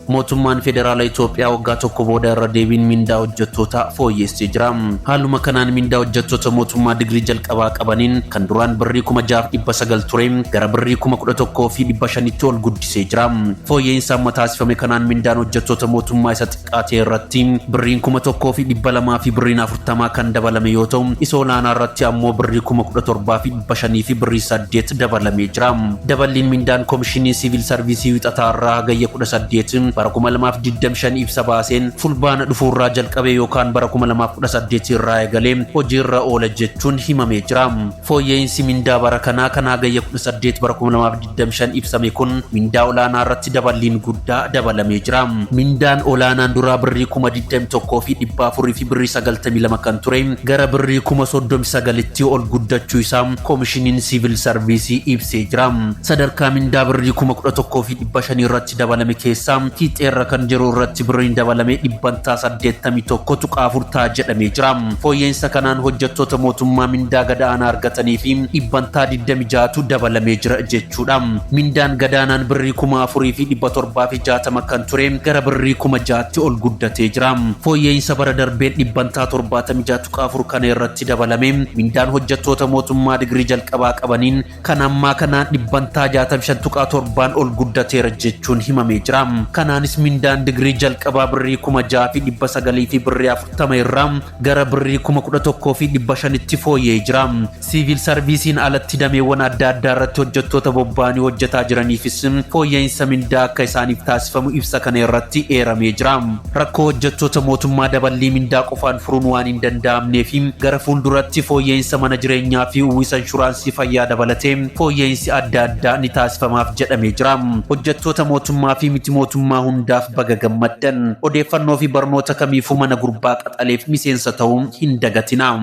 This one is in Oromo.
Mootummaan Federaala Itoophiyaa waggaa tokko booda irra deebiin mindaa hojjettootaa fooyyessee jira. Haaluma kanaan mindaa hojjettoota mootummaa digirii jalqabaa qabaniin kan duraan birrii 6,900 ture gara birrii 11,500tti ol guddisee jira. Fooyya'insa amma taasifame kanaan mindaan hojjettoota mootummaa isa xiqqaate irratti birriin 1,200 fi birriin 40 kan dabalame yoo ta'u, isa olaanaa irratti ammoo birrii 17,500 fi birrii 8 dabalamee jira. Daballiin mindaan Komishinii Siviil Sarviisii Wixataa irraa Hagayya 18 bara 2025 ibsa baaseen Fulbaana dhufuurraa jalqabee yookaan bara 2018 irraa eegalee hojiirra oola jechuun himamee jira. Fooyya'iinsi mindaa bara kanaa kan Hagayya 18 bara 2025 ibsame kun mindaa olaanaa irratti daballiin guddaa dabalamee jira. Mindaan olaanaan duraa birrii 21,400 fi birrii 92 kan ture gara birrii 39,000tti ol guddachuu isaa Komishiniin Siivil Sarviisii ibsee jira. Sadarkaa mindaa birrii 11,500 irratti dabalame keessaa fiixeerra kan jiru irratti birriin dabalame dhibbantaa 81.4 ta'a jedhamee jira. Fooyya'insa kanaan hojjettoota mootummaa mindaa gad-aanaa argatanii fi dhibbantaa 26tu dabalamee jira jechuudha. Mindaan gadaanaan birrii 4,760 kan ture gara birrii 6,000tti ol guddatee jira. Fooyya'insa bara darbeen dhibbantaa 76.4 kana irratti dabalame mindaan hojjettoota mootummaa digirii jalqabaa qabaniin kan ammaa kanaan dhibbantaa 65.7n ol guddateera jechuun himamee jira. Kanaanis mindaan digirii jalqabaa birrii 6,900 fi birrii 40 irraa gara birrii 11,500tti fooyya'ee jira. Siviil sarviisiin alatti dameewwan adda addaa irratti hojjettoota bobba'anii hojjetaa jiraniifis fooyya'insa mindaa akka isaaniif taasifamu ibsa kana irratti eeramee jira. Rakkoo hojjettoota mootummaa daballii mindaa qofaan furuun waan hin danda'amneef gara fuulduratti fooyya'insa mana jireenyaa fi uwwisa inshuraansii fayyaa dabalatee fooyya'insi adda addaa ni taasifamaaf jedhamee jira. Hojjettoota mootummaa fi miti mootummaa hundaaf baga gammaddan. Odeeffannoo fi barnoota kamiifuu mana gurbaa qaxaleef miseensa ta'uu hin dagatinaa.